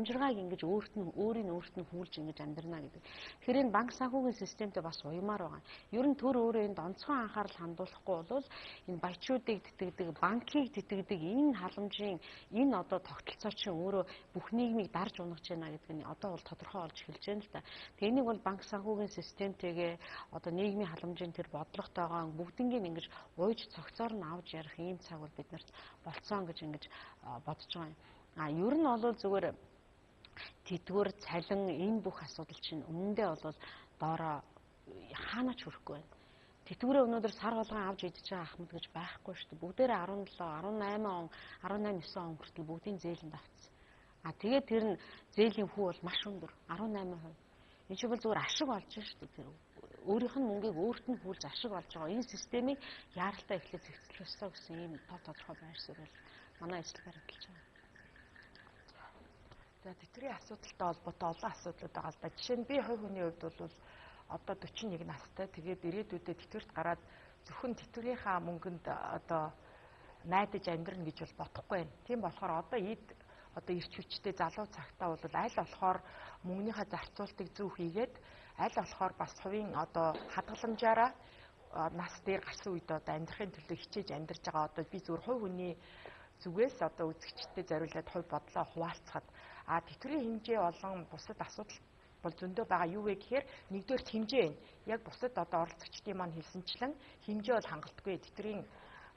амжиргааг ингэж өөрт нь өөрийн өөрт нь хүлж ингэж амьдрна гэдэг. Тэгэхээр энэ банк санхүүгийн системтэй бас уймаар байгаа. Ер нь төр өөрөө энд онцгой анхаарал хандуулахгүй бол энэ баячуудыг тэтгэдэг, банкыг тэтгэдэг энэ халамжийн энэ одоо тогтолцоо чинь өөрөө бүх нийгмийг дарж унагч байна гэдэг нь одоо бол тодорхой болж эхэлж байна л да. Тэгээ энийг бол банк санхүүгийн системтэйгээ одоо нийгмийн халамжийн тэр бодлоготойгоо бүгднийг ингэж уйж цогцоор нь авч ярих ийм цаг бол биднэрт болцсон гэж ингэж бодож байгаа юм. А ер нь бол зүгээр тэдгүр цалин энэ бүх асуудал чинь өмнөдөө бол доороо хаанаа ч хүрэхгүй байна. Тэтгэврээ өнөөдөр сар болгон авч идэж байгаа ахмад гэж байхгүй шүү дээ. Бүгдээрээ 17, 18 он, 18 9 он хүртэл бүгдийн зээлэнд автсан. А тэгээд тэр нь зээлийн хүү бол маш өндөр 18%. Энэ чинь бол зүгээр ашиг олж шүү дээ. Тэр өөрийнх нь мөнгийг өөрт нь хүлж ашиг олж байгаа. Энэ системийг яаралтай эхлээд зэгцлэх ёстой гэсэн ийм тод тодорхой байр суурь бол манай ажил баримталж байгаа. За тэтгэврийн асуудалтай холбоотой олон асуудлууд байгаа л да. Жишээ нь би хувь хүний хувьд бол одоо 41 настай. Тэгээд ирээдүйдээ тэтгэврт гараад зөвхөн тэтгэврийнхаа мөнгөнд одоо найдаж амьдрна гэж бол бодохгүй байна. Тийм болохоор одоо эд одоо ирч хүчтэй залуу цагтаа бол аль болохоор мөнгөнийхөө зарцуултыг зөв хийгээд аль болохоор бас хувийн одоо хадгаламжаараа нас дээр гарсан үед одоо амьдрахын төлөө хичээж амьдарч байгаа. Одоо би зөвхөн хувь хүний зүгээс одоо үзэгчдэд зориулаад хувь бодлоо хуваалцахад тэтгэврийн хэмжээ болон бусад асуудал бол зөндөө байгаа. Юу вэ гэхээр нэгдүгээр хэмжээ байна. Яг бусад одоо оролцогчдын маань хэлсэнчлэн хэмжээ бол хангалтгүй. Тэтгэврийн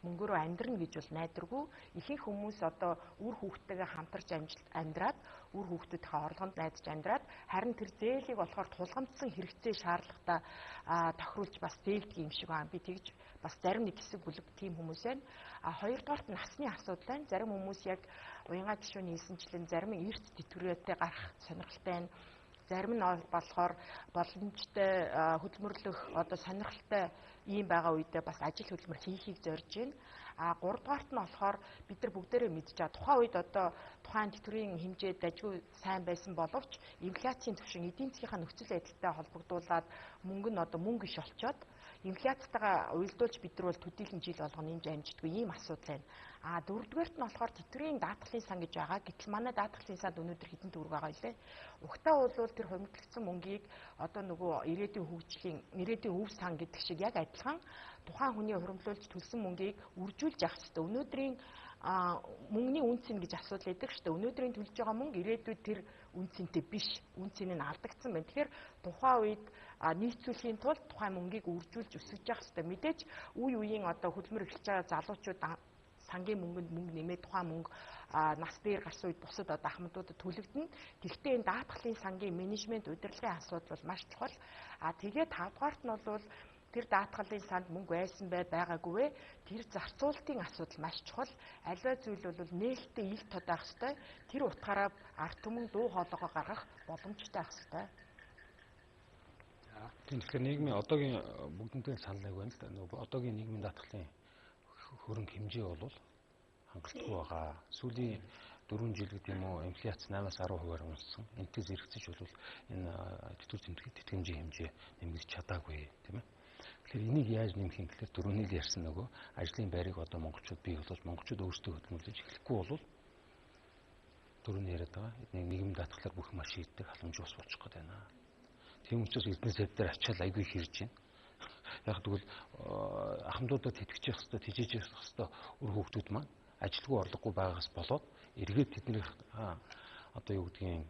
мөнгөөрөө амьдрна гэж бол найдваргүй. Ихэнх хүмүүс одоо үр хүүхдтэйгээ хамтарч амьдраад үр хүүхдүүдийнхээ орлогонд найдаж амьдраад харин тэр зээлийг болохоор тулгамдсан хэрэгцээ шаардлагатай тохируулж бас зээлдэг юм шиг байна. Би тэгж бас зарим нэг хэсэг бүлэг тийм хүмүүс байна. А хоёрдугаарт насны асуудал байна. Зарим хүмүүс яг уянга гишүүний хэлсэнчлэн зарим нь эрт тэтгэврээтэй гарах сонирхолтой байна. Зарим нь болохоор боломжтой хөдөлмөрлөх одоо сонирхолтой ийм байгаа үедээ бас ажил хөдөлмөр хийхийг зорж байна. А гуравдугаарт нь болохоор бид нар бүгдээрээ мэдж байгаа. Тухайн үед одоо тухайн тэтгэврийн хэмжээ дажгүй сайн байсан боловч инфляцийн түвшин эдийн засгийнхаа нөхцөл байдалтай холбогдуулаад мөнгө нь одоо мөнгө иш олцоод инфляцтайгаа уялдуулж бид нар бол төдийлөн жил болгоно нэмж амждаггүй ийм асуудал байна. А дөрөвдүгээрт нь болохоор тэтгэврийн даатгалын сан гэж байгаа. Гэтэл манай даатгалын санд өнөөдөр хэдэн төгрөг байгаа илээ. Угтаа бол тэр хумигдлагдсан мөнгийг одоо нөгөө ирээдүйн хөгжлийн ирээдүйн өв сан гэдэг шиг яг адилхан тухайн хүний хуримтлуулж төлсөн мөнгийг үржүүлж явах хэрэгтэй. Өнөөдрийн мөнгөний үн цэн гэж асуудал байдаг шүү дээ. Өнөөдрийн төлж байгаа мөнгө ирээдүйд тэр үн цэнтэй биш. Үн цэн нь алдагдсан байна. Тэгэхээр тухайн үед нийцүүлэхийн тулд тухайн мөнгийг үржүүлж өсгөж явах хэрэгтэй. Мэдээж үе үеийн одоо хөдөлмөр эхэлж байгаа залуучууд сангийн мөнгөнд мөнгө нэмээд тухайн мөнгө нас дээр гарсан үед бусад одоо ахмадуудад төлөгдөнө. Гэхдээ энэ даатгалын сангийн менежмент удирдлагын асуудал бол маш чухал. А тэгээд тавдугаарт нь бол тэр даатгалын санд мөнгө байсан бай байгаагүй вэ? Тэр зарцуулалтын асуудал маш чухал. Аливаа зүйл бол нээлттэй ил тод байх ёстой. Тэр утгаараа ард түмэн дуу хоолойгоо гаргах боломжтой байх ёстой. За тийм, тэгэхээр нийгмийн одоогийн бүгдэнтэй санал нэг байна л да. Нөгөө одоогийн нийгмийн даатгалын хөрөнгө хэмжээ бол хангалтгүй байгаа. Сүүлийн 4 жил гэдэг юм уу инфляц 8-аас 10%-аар унасан. Энэтэй зэрэгцэж бол энэ тэтгэвэр тэтгэмжийн хэмжээ нэмэгдэж чадаагүй, тийм ээ. Тэгэхээр энийг яаж нэмэх юм гэхээр түрүүний л ярьсан нөгөө ажлын байрыг одоо монголчууд бий болгож монголчууд өөрсдөө хөдөлмөрлөж эхлэхгүй бол түрүүний яриад байгаа нийгэм даатгалаар бүх маш шийддэг халамж ус болчих гээд байна. Тийм учраас эзэн сайд дээр ачаал айгүй хэрж байна. Яг тэгвэл ахмадуудад тэтгэж явах хэвээр тижээж явах хэвээр үр хүүхдүүд маань ажилгүй орлогогүй байгаагаас болоод эргээд тэднийх одоо юу гэдгийг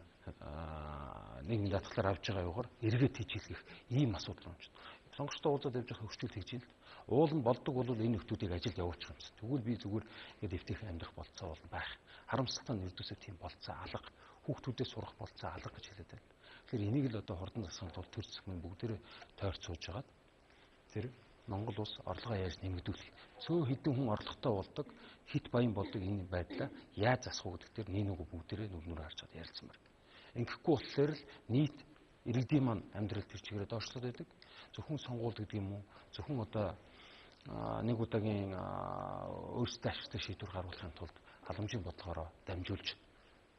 нийгмийн даатгалаар авч байгаа юугаар эргээд тижээлэх ийм асуудал юм чинь. Сонгогчтой уулзаад явж байгаа хөрчүүл тэгж юм л. Уул нь болдог бол энэ нөхдүүдийг ажилд явуулчих юмсан. Тэгвэл би зүгээр ингээд эвтэйхэн амьдрах болцоо бол байх. Харамсалтай нь ердөөсөө тийм болцоо алга. Хүүхдүүдээ сурах болцоо алга гэж хэлээд байна. Тэгэхээр энийг л одоо хурдан засахын тулд төр зэхмэн бүгдээрээ тойрч сууж хагаад тэр Монгол улс орлогоо яаж нэмэгдүүлэх, цөө хэдэн хүн орлоготой болдог, хит баян болдог энэ байдлаа яаж засах уу гэдэг дээр нэг нэг бүгдээрээ нүр нүр харж чад ярилцсан байна. Ингэхгүй болохоор л нийт иргэдийн маань амьдрал тэр чигээрээ доошлоод байдаг. Зөвхөн сонгуул гэдэг юм уу? Зөвхөн одоо нэг удаагийн өөрсдөө ашигтай шийдвэр гаргахын тулд халамжийн бодлогоороо дамжуулж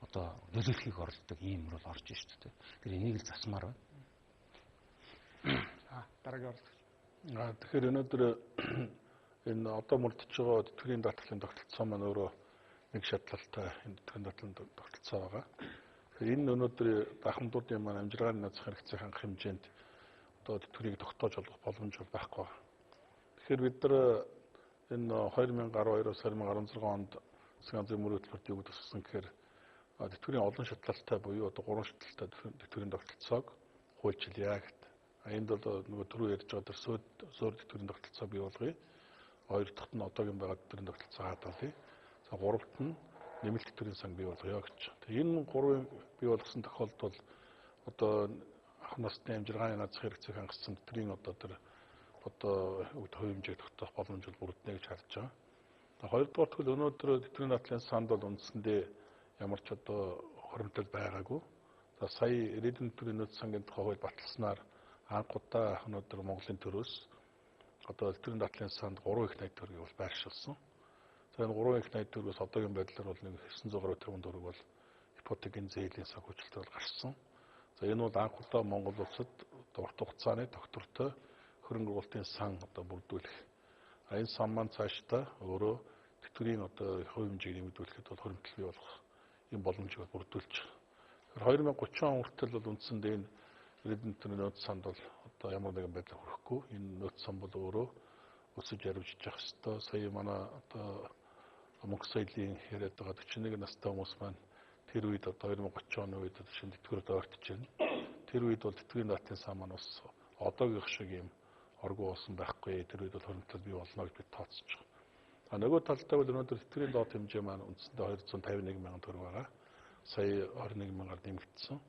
одоо нөлөөлөхийг оролддог ийм рол орж шүү дээ. Тэр энийг л засмаар байна. За дараагийн оролцогч. Тэгэхээр өнөөдөр энэ одоо мөрдөж байгаа тэтгэврийн даатгалын тогтолцоо маань өөрөө нэг шатлалтай энэ тэтгэврийн даатгалын тогтолцоо байгаа. Тэгэхээр энэ өнөөдөр дахамдуудын маань амжиргааны наазах хэрэгцээ хангах хэмжээнд одоо тэтгэврийг тогтоож олгох боломж бол байхгүй. Тэгэхээр бид нар энэ 2012-оос 2016 онд засгийн газрын мөрийн хөтөлбөрт юу төссөн гэхээр тэтгэврийн олон шатлалтай буюу одоо 3 шатлалтай тэтгэврийн тогтолцоог хуульчилъя гэт. Энд бол нөгөө түрүү ярьж байгаа тэр суур тэтгэврийн тогтолцоо бий болгоё. Хоёр дахьт нь одоогийн байгаа тэтгэврийн тогтолцоо хадгалъя. За гуравт нь нэмэлт тэтгэврийн сан бий болгоё гэж. Тэгээ энэ гурвыг бий болгосон тохиолдолд бол одоо ах насны амжиргааны наазах хэрэгцээг хангасан тэтгэврийн одоо тэр одоо хувь хэмжээг тогтоох боломж бол бүрднэ гэж харж байгаа. Хоёрдугаар тэгвэл өнөөдөр тэтгэврийн даатгалын санд бол үндсэндээ ямар ч одоо хоримтлал байгаагүй. За сая ирээдүйн тэтгэврийн нөөц сангийн тухай хууль баталснаар анх удаа өнөөдөр Монголын төрөөс одоо тэтгэврийн даатгалын санд 3 их 80 төгрөгийг бол байршуулсан. За энэ 3 их 80 төгрөгөөс одоогийн байдлаар бол нэг 900 гаруй тэрбум төгрөг бол ипотекийн зээлийн санхүүжилт бол гарсан. За энэ бол анх удаа Монгол улсад урт хугацааны тогтвортой хөрөнгө оруулалтын сан одоо бүрдүүлэх. Энэ сан маань цаашдаа өөрөө тэтгэврийн одоо хувь хэмжээг нэмэгдүүлэхэд бол хоримтлал бий болгох юм боломжийг бүрдүүлж байгаа. Тэгэхээр 2030 он хүртэл бол үндсэндээ энэ ирээдүйн тэтгэврийн нөөц санд бол одоо ямар нэгэн байдлаар хүрэхгүй. Энэ нөөц сан бол өөрөө өсөж ярвжиж явах ёстой. Сая манай одоо мөнгө соёлын яриад байгаа 41 настай хүмүүс маань тэр үед одоо 2030 оны үед шинэ тэтгэврт ойртож байна. Тэр үед бол тэтгэврийн даатгалын сан маань бас одоогийнх шиг юм оргуу болсон байхгүй. Тэр үед бол хоримтлал бий болно гэж би тооцож байгаа. А нөгөө талдаа бол өнөөдөр тэтгэврийн доод хэмжээ маань үндсэндээ 251 мянган төгрөг байгаа. Сая 21 мянгаар нэмэгдсэн.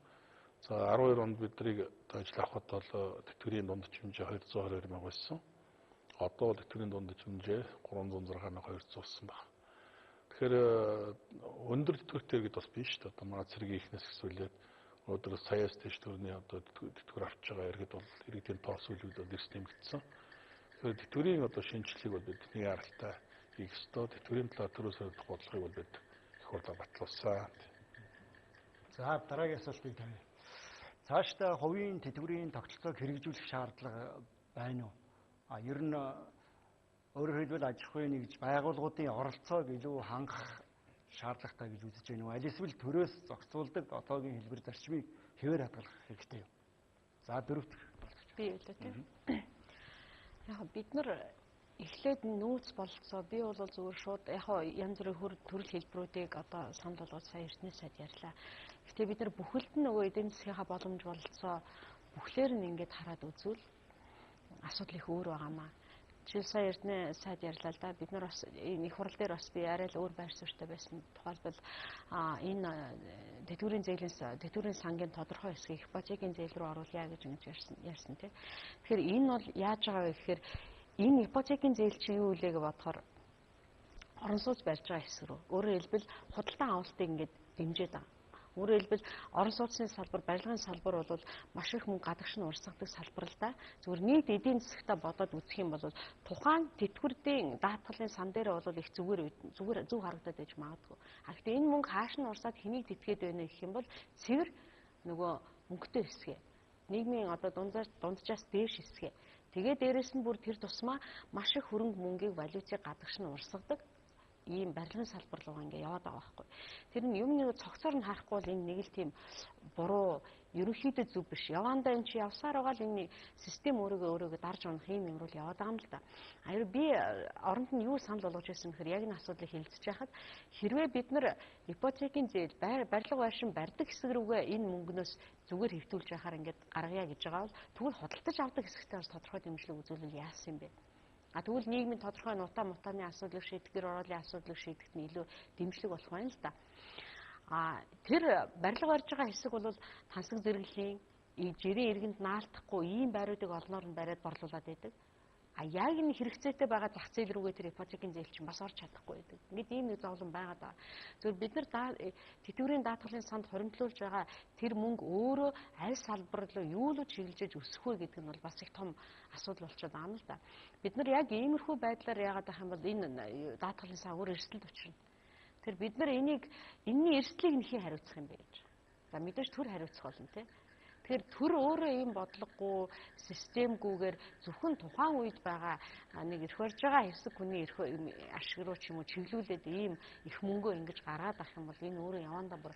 За 12 онд биднийг ажил авахд бол тэтгэврийн дундаж хэмжээ 222 мянга байсан. Одоо бол тэтгэврийн дундаж хэмжээ 306,200 болсон байна. Тэгэхээр өндөр тэтгэвртэй иргэд бас биш шүү дээ. Одоо манай цэргийн ихнээс хэсүүлээд өнөөдөр саяас тийш төгрөний одоо тэтгэвэр авч байгаа иргэд бол иргэдийн тоо сүүлийн үед бол эрс нэмэгдсэн. Тэгэхээр тэтгэврийн одоо шинжилгээг бол бидний аралтай хийх ёстой. Тэтгэврийн талаар төрөөс өрөвдөх бодлогыг бол бид их хурлаар батлуулсан. За дараагийн асуултыг тавья. Цаашдаа хувийн тэтгэврийн тогтолцоог хэрэгжүүлэх шаардлага байна уу? А ер нь өөрөөр хэлбэл аж ахуйн нэгж байгууллагуудын оролцоог илүү хангах шаардлагатай гэж үзэж байна уу? Аль эсвэл төрөөс зохицуулдаг одоогийн хэлбэр зарчмыг хэвээр хадгалах хэрэгтэй юу? За дөрөв дэх болчих. Би үлээ тийм. Яг бид нар эхлээд нөөц бололцоо би бол зүгээр шууд яг янз бүрийн хөр төрөл хэлбэрүүдийг одоо санал болгож сая Эрдэнэ сайд ярьлаа. Гэхдээ бид нар бүхэлд нь нөгөө эдийн засгийнхаа боломж бололцоо бүхлээр нь ингээд хараад үзвэл асуудал их өөр байгаамаа. Жишээл сая Эрдэнэ сайд ярьлаа л да. Бид нар бас энэ их хурал дээр бас би арай л өөр байр суурьтай байсан. Тухайлбал энэ тэтгэврийн зээлийн тэтгэврийн сангийн тодорхой хэсгийг ипотекийн зээл рүү оруулъя гэж ингэж ярьсан тий. Тэгэхээр энэ бол яаж байгаа вэ гэхээр энэ ипотекийн зээл чи юу вэ гэж бодохоор орон сууц барьж байгаа хэсэг рүү. Өөрөөр хэлбэл худалдан авалтыг ингээд дэмжиж байгаа. Өөрөөр хэлбэл орон сууцны салбар, барилгын салбар бол маш их мөнгө гадагш нь урсгадаг салбар л да. Зүгээр нийт эдийн засагтаа бодоод үзэх юм бол тухайн тэтгэврийн даатгалын сан дээр бол их зүгээр зөв харагдаад байж магадгүй. А гэхдээ энэ мөнгө хааш нь урсаад хэнийг тэтгээд байна гэх юм бол цэвэр нөгөө мөнгөтэй хэсгээ. Нийгмийн одоо дунджаас дээш хэсгээ. Тэгээ дээрэс нь бүр тэр тусмаа маш их хөрөнгө мөнгийг валютыг гадагш нь урсгадаг ийм барилгын салбар руу ингээ яваад байгаа байхгүй. Тэр нь юм нэг цогцоор нь харахгүй бол энэ нэг л тийм буруу ерөнхийдөө зөв биш. Явандаа энэ чи явсаар байгаа л энэ систем өөрийгөө дарж унах юм юм руу яваад байгаа юм л да. А ер би оронд нь юу санал болгож ирсэн гэхээр яг энэ асуудлыг хэлэлцэж байхад хэрвээ бид нар ипотекийн зээл барилга байшин барьдаг хэсэг рүүгээ энэ мөнгнөөс зүгээр хэвтүүлж байхаар ингээд гаргая гэж байгаа бол тэгвэл худалдаж авдаг хэсэгтээ бас тодорхой дэмжлэг үзүүлвэл яасан юм бэ? А тэгвэл нийгмийн тодорхой нутаа мутааны асуудлыг шийдэх, гэр ороолын асуудлыг шийдэхэд нь илүү дэмжлэг болох байна л да. А тэр барилга барьж байгаа хэсэг бол тансаг зэрэглэлийн жирийн иргэнд наалтахгүй ийм байруудыг олноор нь бариад борлуулад байдаг. А яг энэ хэрэгцээтэй байгаа зах зээл рүүгээ тэр ипотекийн зээл чинь бас орж чадахгүй байдаг. Ингээд ийм нэг зовлон байгаа даа. Зөвхөн бид нар тэтгэврийн даатгалын санд хоримтлуулж байгаа тэр мөнгө өөрөө аль салбар руу юу л чиглэж өсөх вэ гэдэг нь бол бас их том асуудал болчиход байгаа юм л да. Бид нар яг иймэрхүү байдлаар яагаад байх юм бол энэ даатгалын сан өөр эрсдэлд учрна. Тэр бид нар энийг энэний эрсдлийг нь хэн хариуцах юм бэ гэж. За мэдээж төр хариуцах болно тий. Тэгэхээр төр өөрөө ийм бодлогогүй, системгүйгээр зөвхөн тухайн үед байгаа нэг эрх барьж байгаа хэсэг хүний эрх ашиг руу ч юм уу чиглүүлээд ийм их мөнгөө ингэж гаргаад авах юм бол энэ өөрөө явандаа бүр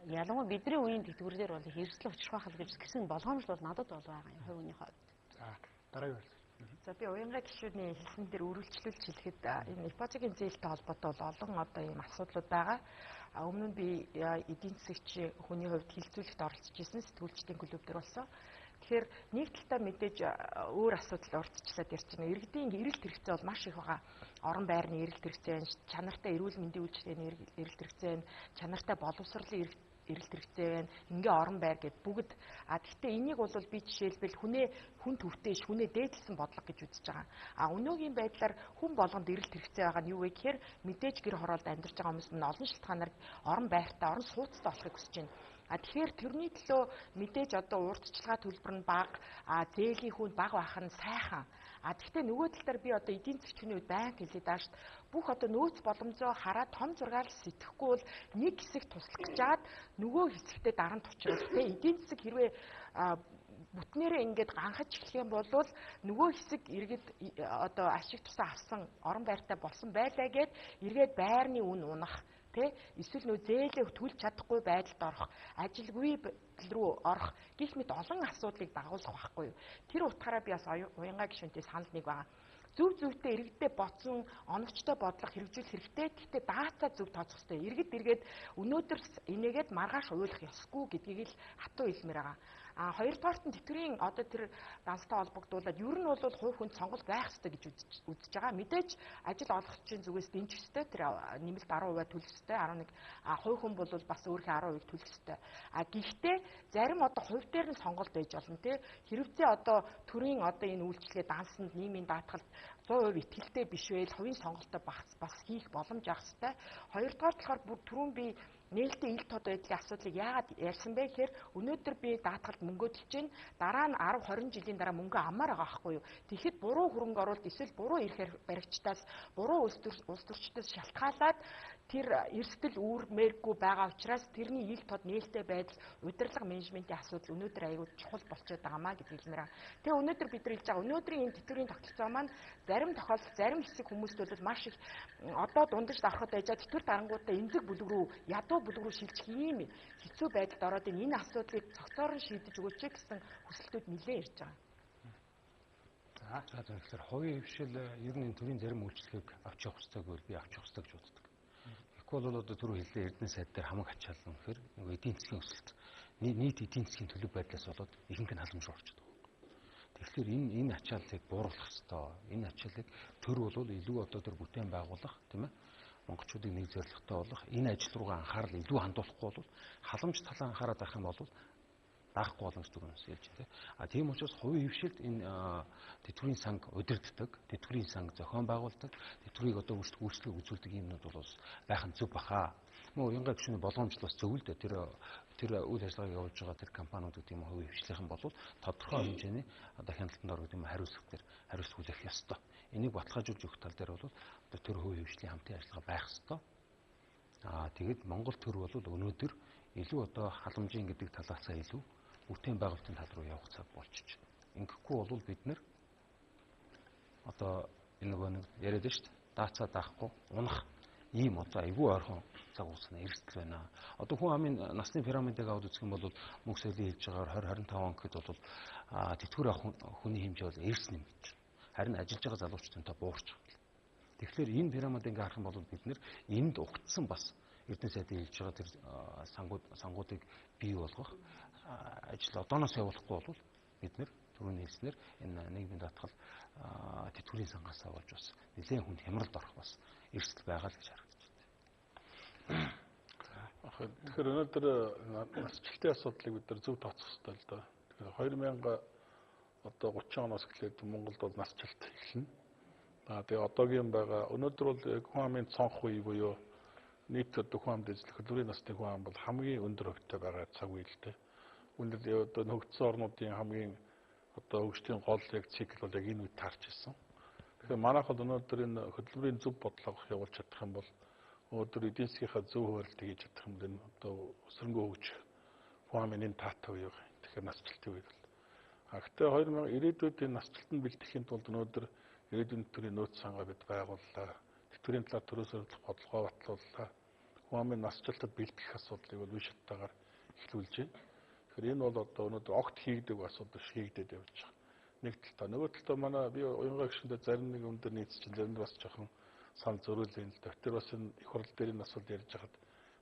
Ялангуяа бидний үеийн тэтгэвэр дээр бол эрсдэл учрах байх л гэж гэсэн болгоомжлол бол надад бол байгаа юм хувь хүний хувьд. За дараагийн асуулт. За би уянга гишүүний хэлсэн дээр үргэлжлүүлж хэлэхэд энэ ипотекийн зээлтэй холбоотой бол олон одоо ийм асуудлууд байгаа. Өмнө нь би эдийн засгч хүний хувьд хилцүүлэгт оролцож исэн сэтгүүлчдийн клуб дээр болсон. Тэгэхээр нэг талдаа мэдээж өөр асуудал урьдчилаад ярьж байна. Иргэдийн эрэлт хэрэгцээ бол маш их байгаа. Орон байрны эрэлт хэрэгцээ байна, чанартай эрүүл мэндийн үйлчилгээний эрэлт хэрэгцээ байна, чанартай боловсролын эрэлт хэрэгцээ байна. Ингээ орон байр гэд бүгд. А гэхдээ энийг бол би жишээлбэл хүнээ хүн төвтэй ш хүнээ дээдлсэн бодлого гэж үзэж байгаа. А өнөөгийн байдлаар хүн болгонд эрэлт хэрэгцээ байгаа нь юу вэ гэхээр мэдээж гэр хороолд амьдарч байгаа хүмүүс нь олон шалтгаанаар орон байртай, орон сууцтай болохыг хүсэж байна. А тэгэхээр тэрний төлөө мэдээж одоо урьдчилгаа төлбөр нь бага, а зээлийн хүн бага байх нь сайхан. А тэгвэл нөгөө талаар би одоо эдийн засгийн үед банк хэлээд байгаа шүү дээ. Бүх одоо нөөц боломжоо хараад том зургаал сэтгэхгүй бол нэг хэсэг туслах гэж чад нөгөө хэсэгтээ дарамт учруулах. Тэ эдийн засаг хэрвээ бүтнээрээ ингээд ганхаж эхлэх юм бол нөгөө хэсэг иргэд одоо ашиг тусаа авсан орон байртай болсон байлаа гэд эргээд байрны үн унах. Тэ эсвэл нөө зээлээ төлж чадахгүй байдалд орох, ажилгүй рүү орох гэх мэт олон асуудлыг дагуулах байхгүй юу. Тэр утгаараа би бас уянга гишүүнтэй санал нэг байгаа. Зөв зөвтэй иргэдээ бодсон оновчтой бодлого хэрэгжүүлэх хэрэгтэй. Гэхдээ даацаа зөв тооцох хэрэгтэй. Иргэд эргээд өнөөдөр энийгээд маргааш уйлах ёсгүй гэдгийг л хатуу хэлмээр байгаа. А хоёрдугаарт нь тэтгэврийн одоо тэр данстай холбогдуулаад ер нь бол хувь хүнд сонголт байх ёстой гэж үзэж байгаа. Мэдээж ажил олгогчийн зүгээс дэмжих ёстой. Тэр нэмэлт 10% төлөх ёстой. 11 хувь хүн бол бас өөрийнхөө 10% төлөх ёстой. А гэхдээ зарим одоо хувь дээр нь сонголт байж болно тий. Хэрвээ одоо төрийн одоо энэ үйлчилгээ дансанд нийгмийн даатгалд 100% итгэлтэй биш байл хувийн сонголтоо бас хийх боломж авах ёстой. Хоёрдугаар болохоор бүр түрүүн би нээлттэй ил тод байдлын асуудлыг яагаад ярьсан бэ гэхээр өнөөдөр би даатгалд мөнгө төлж байна. Дараа нь 10 20 жилийн дараа мөнгө амаар байгаа байхгүй юу. Тэгэхэд буруу хөрөнгө оруулалт эсвэл буруу эрхээр баригчдаас буруу улс төрчдөөс шалтгаалаад тэр эрсдэл үүрмээргүй байгаа учраас тэрний ил тод нээлттэй байдал удирдлага менежментийн асуудал өнөөдөр аягүй чухал болчиход байгаа маа гэж хэлмээр байгаа. Тэгээ өнөөдөр бид нар хэлж байгаа өнөөдрийн энэ тэтгэврийн тогтолцоо маань зарим тохиолдолд зарим хэсэг хүмүүст бол маш их одоо дундаж давхад байж байгаа тэтгэвэр дарангуудаа эмзэг бүлэг рүү ядуу бүлэг рүү шилжих ийм хэцүү байдалд ороод энэ асуудлыг цогцоор нь шийдэж өгөөч гэсэн хүсэлтүүд нэлээд ирж байгаа. За тэгэхээр хувийн хвшил ер нь энэ төрийн зарим үйлчлэгийг авч явах ёстой гэвэл би авч явах ёстой гэж боддог. Тэгэхгүй бол одоо түрүү хэллээ Эрдэнэ сайд дээр хамаг ачаал нь үнэхээр нөгөө эдийн засгийн өсөлт нийт эдийн засгийн төлөв байдлаас болоод ихэнх нь халамж руу орчдөг. Тэгэхээр энэ ачааллыг бууруулах ёстой. Энэ ачааллыг төр бол илүү одоо тэр бүтээн байгуулах тийм ээ. Монголчуудыг нэг зорилготой болох энэ ажил руугаа анхаарал илүү хандуулахгүй бол халамж талаа анхаарал авах юм бол даахгүй болно гэж түрүүнээс хэлж байна тийм. А тийм учраас хувийн хвшилд энэ тэтгэврийн санг удирддаг, тэтгэврийн санг зохион байгуулдаг, тэтгэврийг одоо үйлчлэг үзүүлдэг юмнууд бол байх нь зөв баха. Мөн уянга гишүүний болгоомжлол бас зөв л дээ. Тэр үйл ажиллагааг явуулж байгаа тэр компаниуд гэдэг юм хувийн хвшлийнхэн бол тодорхой хэмжээний одоо хяналтанд орох гэдэг юм хариуцлага дээр хариуцлага хүлээх ёстой. Энийг баталгаажуулж өгөх тал дээр бол одоо төр хувийн хвшлийн хамтын ажиллагаа байх ёстой. Аа тэгэд Монгол төр бол өнөөдөр илүү одоо халамжийн гэдэг талаасаа илүү бүтээн байгуулалтын тал руу явах цаг болчих. Ингэхгүй бол бид нэр одоо энэ нөгөө нэг яриад шүү дээ. Даацаа даахгүй унах ийм одоо айгүй ойрхон цаг хугацааны эрсдэл байна. Одоо хүн амын насны пирамидыг аваад үзэх юм бол мөнх соёлын хэлж байгаагаар 20 25 он гэхэд бол тэтгэвэр авах хүний хэмжээ бол эрс нэмэгдэж байна. Харин ажиллаж байгаа залуучдын тоо буурч байгаа. Тэгэхээр энэ пирамидыг ингээ харах юм бол бид нэр энд угтсан бас Эрдэнэ сайдын хэлж байгаа тэр сангуудыг бий болгох ажил одооноос явуулахгүй бол бид нэр түрүүний хэлснээр энэ нийгмийн даатгал тэтгэврийн сангаас болж бас нэлээд хүнд хямралд орох бас эрсдэл байгаа л гэж харагдаж байна. Тэгэхээр өнөөдөр насжилтын асуудлыг бид нар зөв тооцох ёстой л доо. Тэгэхээр 2030 оноос эхлээд Монголд бол насжилт эхэлнэ. Тэгээ одоогийн байгаа өнөөдөр бол хүн амын цонх үе буюу нийт одоо хүн амд эзлэх хөдөлмөрийн насны хүн ам бол хамгийн өндөр хувьтай байгаа цаг үе л дээ. Үүнээр одоо нөхцсөн орнуудын хамгийн одоо хөгжлийн гол яг цикл бол яг энэ үед таарч ирсэн. Тэгэхээр манайх бол өнөөдөр энэ хөдөлмөрийн зөв бодлого явуулж чадах юм бол өнөөдөр эдийн засгийнхаа зөв хуваарлтыг хийж чадах юм бол энэ одоо өсрөнгөө хөгжих хүн амын энэ таатай үе байгаа. Тэгэхээр насжилтын үед бол. А гэхдээ 2000 ирээдүйд энэ насжилтанд бэлтгэхийн тулд өнөөдөр ирээдүйн төрийн нөөц сангаа бид байгууллаа. Тэтгэврийн талаар төрөөс өргөх бодлогоо батлууллаа. Хүн амын насжилтад бэлтгэх асуудлыг бол үе шаттайгаар эхлүүлж байна. Тэгэхээр энэ бол одоо өнөөдөр огт хийгдэг асуудал биш, хийгдээд явж байгаа. Нэг талдаа, нөгөө талдаа манай би уянгаа гишүүндээ зарим нэг юм дээр нийцсэн чинь зарим нь бас жоохон санал зөрөөлөө юм л да. Тэр бас энэ их хурл дээр энэ асуудал ярьж хахад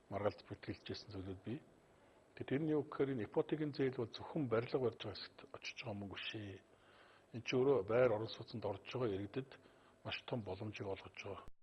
маргалд бэтгэлжсэн зүйлүүд бий. Тэгэхээр тэр нь юу гэхээр энэ ипотекийн зээл бол зөвхөн барилга барьж байгаа хэсэгт очиж байгаа мөнгө биш ээ. Энэ чинь өөрөө байр орон сууцнд орж байгаа иргэдэд маш том боломжийг олгож байгаа.